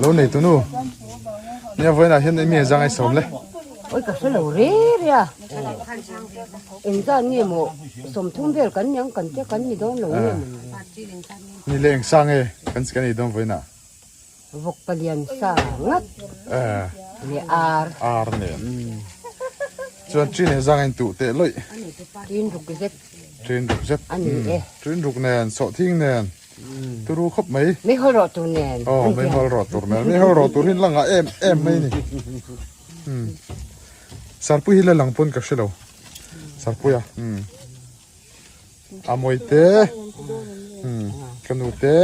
Lo nei tunu. Nia vawiinah hian emi zang ai sawm le. Oi ka hre lo re re a. Engzat nge maw 30 vel kan niang kan tia kan ni dawn lo nge maw ni. Ni le eng sa nge kan kan ei dawn vawiinah. Vawk palian sa ngat leh ar. Ar nen. Chuan chin he zang a intuh teh lawih. Tin ruk zet. Tin ruk zet. A ni e. Tin ruk nen, sawhthing nen. Turu khawp mai. Mei hawl rawh tur nen. Aw, mei hawl rawh tur nen. Mei hawl rawh tur hi lang ah em em mai ni. Sarpui hi la lang pawn ka hre lo. Sarpui a. A mawi te. Ka nu te.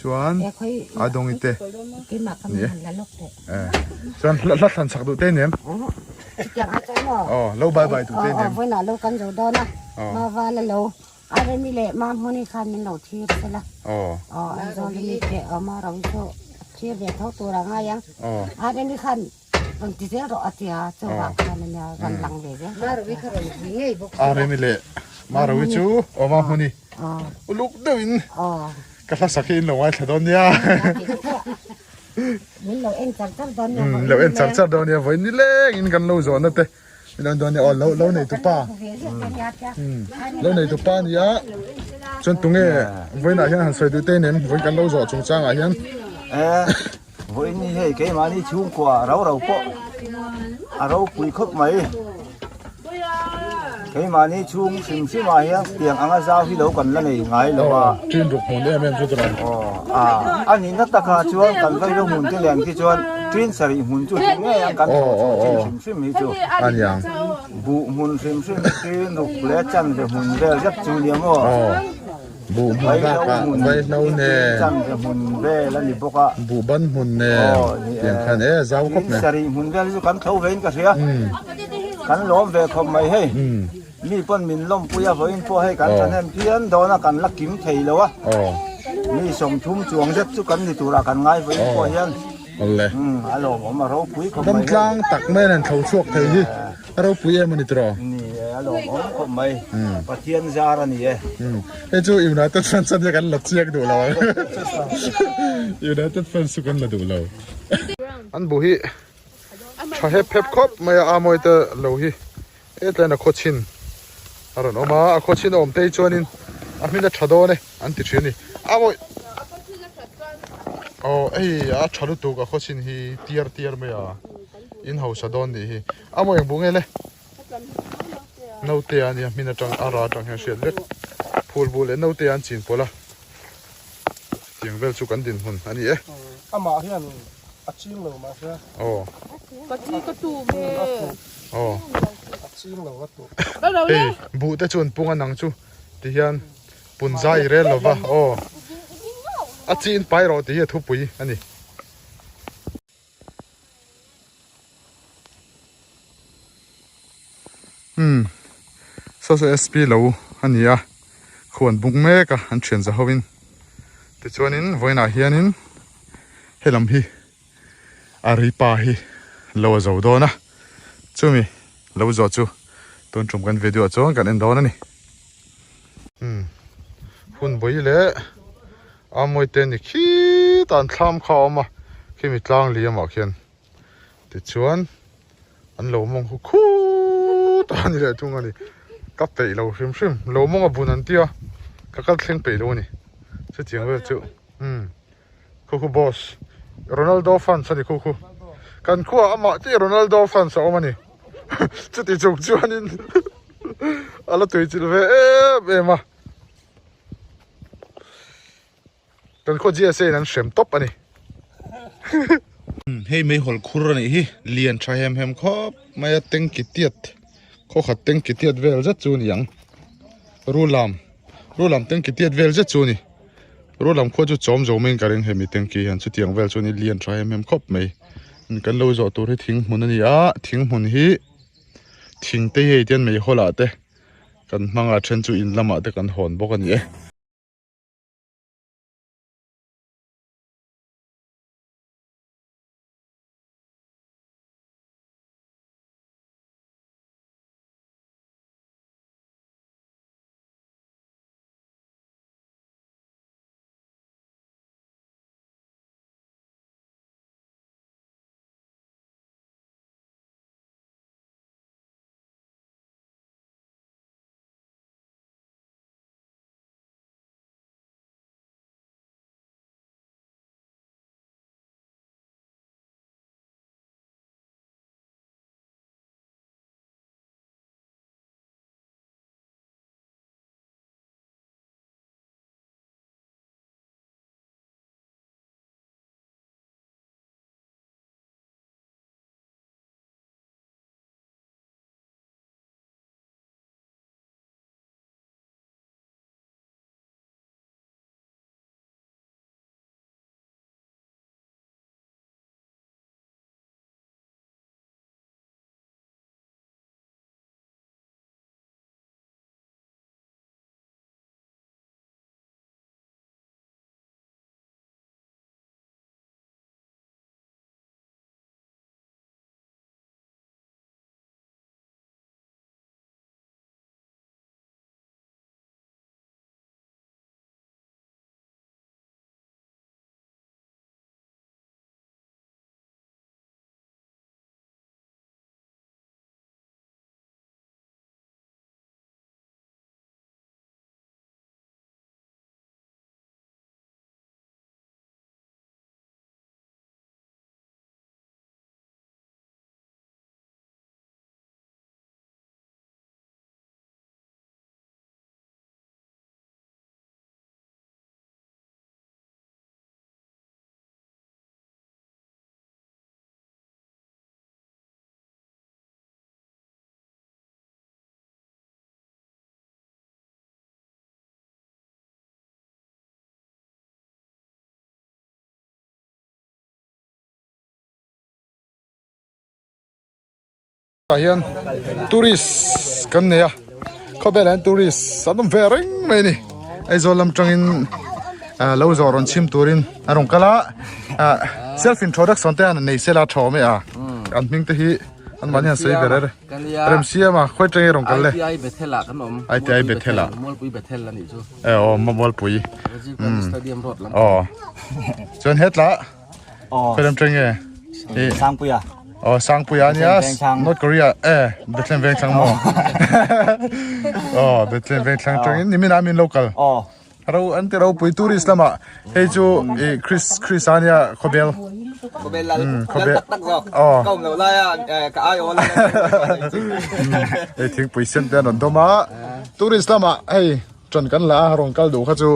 Chuan a dawngi te. Ni e. Chuan hla thlan chak duh te nem. Aw, lo bye bye duh te nem. Aw, vala lo. A remi leh Mahmuni khan min lo thlir sela. Aw. Aw, Aizawl i mi te awm a, ro chu thlir ve tho tur a ngai ang. Aw. A remi khan rawn ti zel rawh a ti a, chuvang khan a nia rawn lang ve zel rawh a ti a. Rawn vui ngei bawk A remi leh Marovi chu aw Mahmuni. Aw. Uluk deuhin Aw. ka hlasak hi in lo ngaithla dawn nia. Min lo en char char dawn nia. Lo en char char dawn nia, vawiin nilengin kan lo zawhna te. Aw lo lo nei tupa lo nei tupa a nia chuan tunge vawiinah hian han sawi duh te nem vawiin kan lo zawh chungchangah hian vawiin ni hei keimahni chhungkua ro ro pawh a ropui khawp mai keimahni chhung hrim hrim ah hian tiang anga zau hi lo kan la nei ngai lo a ṭin ruk hmun em em chu tawh a a nihna takah chuan kan vailo hmun te lian khi chuan ṭin sarih hmun chu hrim ngei ang kan thawh chhuah chin hrim hrim hi chu a ni ang buh hmun hrim hrim hi ṭin ruk leh chanve hmun vel zet chu nia maw buh hmun bakah vaihlo nen chanve hmun vel a ni bawk a buh ban hmun nen tiang khan e zau khawp mai sarih hmun vel chu kan tho vein ka hria kan lawm ve khawp mai hei Mi pawn min lawmpui a vawiin pawh hei kan thahnem phian dawn a kan la kim thei lo a mi 30 chuang zet chu kan ni turah kan ngai vawiin pawh hian a lawmawm a ropui khawp mai damtlang tak mai an tho chhuak thei hi a ropui em a ni tiraw ni e a lawmawm khawp mai Pathian zar a ni e hei chu United fans ania kan la chiak duh lo ang United fans chu kan la duh lo an bu hi tha hep hep khawp mai a amawi te lo hi Hetlain a khaw chhin a rawn awm a, a khaw chhin a awm te hi chuanin a hmin a tha dawn e an ti thin a ni. A mawi aw hei a tha lutuk a khaw chhin hi tiar tiar mai a in hausa dawn nih hi. A mawi eng bu nge le? Naute a nia hmin atang a ra atang hian hriat vek. Phul bu leh naute an chin pawlh a, tiang vel chu kan dinhmun a ni e. Amah hian a ching lo mahse. Aw. Ka chi ka tu ve. Aw. A ching lo a tu. Hei buh te chuan pung a nang chu ti hian pun zai rel lo va aw. A chi in pai rawh tih hi a thupui a ni. Umm saw saw SP lo a ni a khuan bung mek a an thian za ho in tichuanin vawiinah hianin helam hi a ri pa hi lo a zo dawn a chumi lo zawh chu tun tum kan video ah chuan kan en dawn a ni umm hun vawi leh a mawi te ni khitah an thlam kha a awm a khimi tlang liamah khian. Tichuan an lo mawng hu khut a ni leh thung a ni. Ka peih lo hrim hrim. Lo mawng a bun an tia ka kal thleng peih lo a ni. Chutiang vel chu umm khu khu boss Ronaldo fans a ni khu khu. Kan khuaah amah chiah Ronaldo fans a awm a ni. Chuti chung chuanin a la tuichilh ve em em a. Kan khaw GSA in an hrem tawp a ni. Hei meihawl khur a nih hi lian tha hem hem khawp mai a tanki tiat khaw khat tanki tiat vel zet chu a ni ang rulam rulam tanki tiat vel zet chu a ni rulam khua chu chawm zo maiin ka ring hemi tanki hian chutiang vel chu a ni lian tha hem hem khawp mai kan lo zawh tur hi thing hmun a ni a thing hmun hi thing te hi hei tian meihawl ah te kan hmang a then chu in lamah te kan hawn bawk a ni e. Tah hian tourist kan nei a khawvelah hian tourist an awm ve reng mai a ni Aizawl lam tangin ah lo zawh rawn chhim turin a rawn kal a ah self introduction te hian nei sela a tha awm e a an hming te hi an mahni an sawi ber e Remsiama khawi tangin rawn kal le ITI Bethel ah kan awm ITI Bethel ah Mualpui Bethel a nih chu e aw Mualpui Rajiv Gandhi Stadium road lam aw chuan hetlah Khawi lam tang nge? Sangpuia. Oh, Sangpuia ania. North Korea eh Bethlehem veng thlang maw? Oh, Bethlehem veng thlang tangin nimin ah min local. Oh. Ro an ti ropui tourist lama hei chu i Chris Chris ania khawbel. Khawbel lal. Khawbel. Tak tak zawk. Oh. Ka awm lo lai a ka ai awl. Hei thingpui sen te an rawn dawm a. Tourist lama hei Ṭan kan la a, rawn kal duh kha chu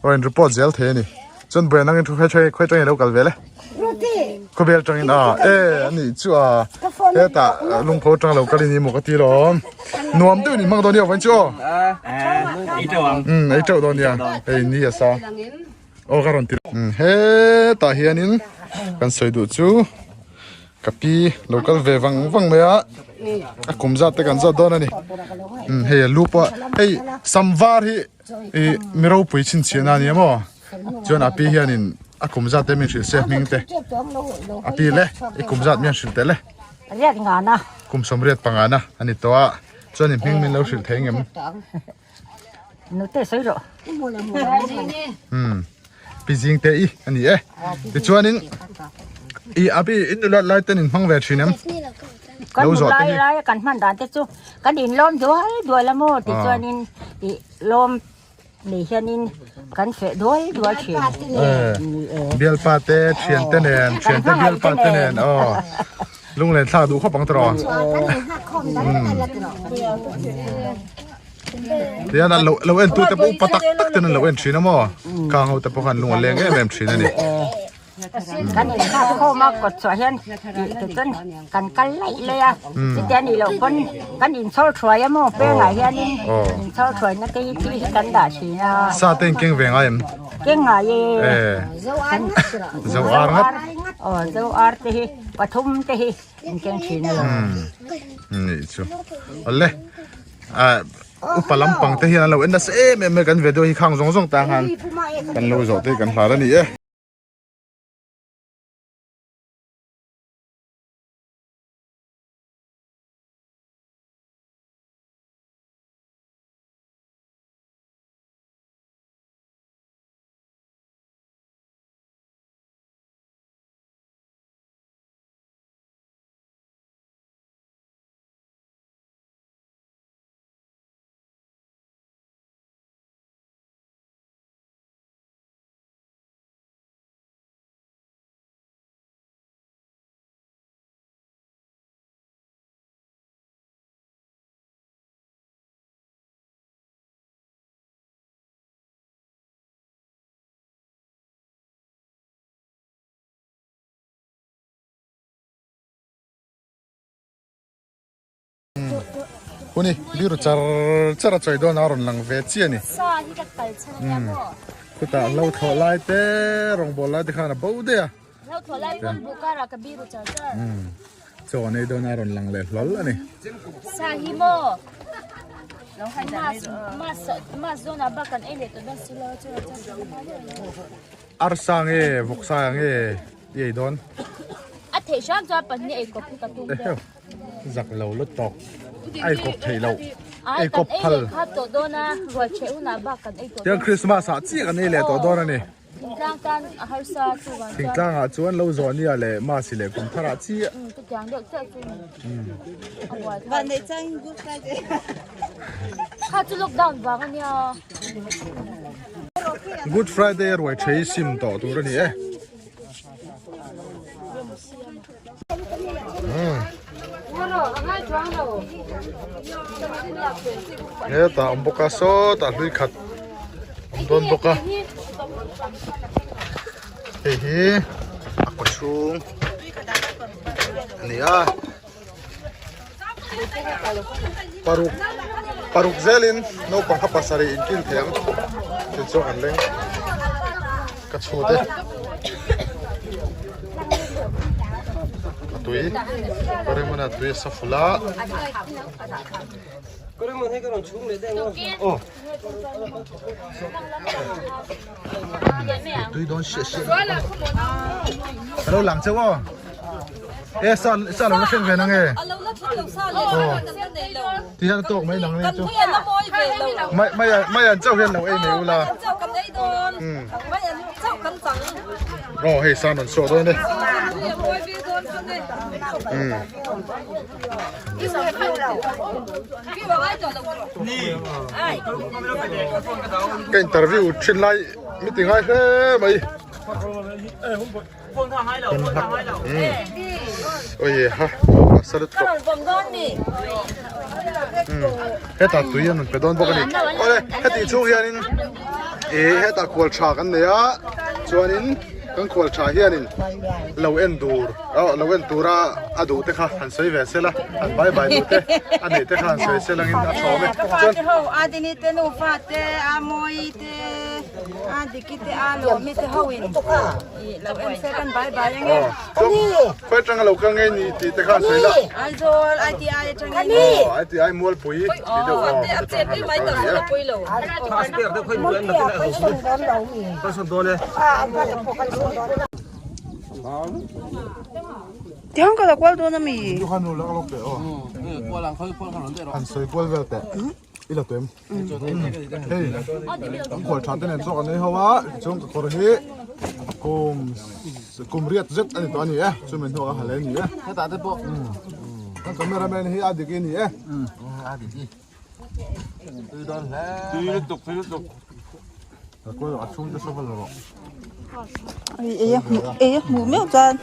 rawn report zel thei a ni. Chuan buai nangin thu khawi khawi ṭangin lo kal vel e. Khawvel ṭangin a, e a nih chu a, hetah lungpho ṭang lo kal i ni maw ka ti lawm. Nuam deuh in hmang dawn nia vawiin chu aw. Umm ei ṭeuh dawn nia, hei ni a sa. Aw ka rawn ti. Umm hetah hianin kan sawi duh chu ka pi lo kal ve vang vang mai a a kum zat te kan zawt dawn a ni umm hei a lu pawh hei sam var hi ih mi ropui chhinchhiahna a ni a maw chuan a pi hianin a kum zat te min hrilh se hming te a pi le i kum zat mian hrilh teh le kum sawmriat pangana a ni tawh a chuan i hming min lo hrilh thei ngem. Nute sawi rawh. Hmm. Pi zing te i ani e. Tichuanin i abi in nulat lai ten in hmang ve thin em? Kan nu lai lai kan hman dan te chu kan in lawm dual dual a maw tichuanin i lawm nei hianin kan feh dual dual thin. Bialpa te thian te nen thian te bialpa te nen aw. Lunglen thlak duh khawp ang tawh. Tihian an lo lo en tu te pawh upa tak tak ten an lo en thin a maw khang ho te pawh khan lung a leng em em thin a ni. Kan in nghak khawm a kawt chhuah hian tih te chuan kan kal laih laih a chutia nih loh pawn kan in chhawr thuai a maw pengah hianin in chhawr thuai na te hi thil hi kan dah thin a. Sa te in keng ve ngai em? Keng ngai e. Zo ar ngat. Aw zo ar te hi pathum te hi in keng thin a lo. Nih chu. Awle. Upa lampang te hian an lo en nasa em em mai kan video hi khang zawng zawng tang han kan lo zawh te hi kan hlar a ni e. Huni biru char char a chawi dawn a rawn lang ve chiah a ni. Khutah hlo thlawh lai te rawngbâwl lai te khan a bo daih a. Chaw an ei dawn a rawn lang leh hlawl a ni. Arsa nge vawksa nge i ei dawn? A theih hram chuan pahnih ei kawp hi ka tum deuh. Zak lo lutuk. Ei kawp theih loh. Ei kawp phal. Kan ei leh khat tawh dawn a, rual chhe hunah bak kan ei tawh dawn. Tiang Christmas ah chiah kan ei leh tawh dawn a ni. Thingtlang tan a harsa chu vang chuan. Thingtlang ah chuan lo zawh nia leh Masi leh kum thar ah chiah. Chutiang deuh chiah chu ni. A buai thlak. Vanneih chang Good Friday. Kha chu lockdown vang a nia. Good Friday a ruai thei sim tawh tur a ni e. Hetah awm bawk a sawtah hlui khat awm dawn bawk a hei hi a kaw chhung a ni a paruk paruk zelin naupang kha pasarih inkil thei ang ti chu an leng ka chhut e. A tui Doraemon a tui a sa ful a. Tui dawn hriat hriat a lo lang chauh aw e sa sa lo la thleng ve na nge ti hian a tawk mai nang nia chu mai mai mai an chauh hian lo ei mai ula aw hei sa an saw dawn e Ka interview thin lai mi ti ngai hle mai oi ha a sa lutuk hetah tui an rawn pe dawn bawk a ni awle heti chhung hianin ih hetah khual tha kan nei a chuanin kan khual tha hianin lo en dur aw lo en tura a duh te kha han sawi ve sela han bai bai duh te a neih te kha han sawi sela angin a tha awm e chuan Fate ho Adini te nufa te Amawi te Adiki te Alawmi te ho in ih lo en se kan bai bai ange khawi atanga lo kal ngei ni tih te kha han sawi la Aizawl ITI atangin aw ITI Mualpui tih deuh aw atanga lo kal a ni e. Tiang ka la kual dawn a mi? Han sawi kual vel teh i la tuem hei kan khual tha te nen zawk an nei ho a tichuan ka kawr hi kum kum riat zet a ni tawh a ni e chumi hnuah ka ha leh a ni e hetah te pawh kan camera man hi a dik i ni e a dik i tui dawn hle tui lutuk tui lutuk ka kual a chhung te saw vel rawh Ei a hmuh ei a hmuh meuh chuan.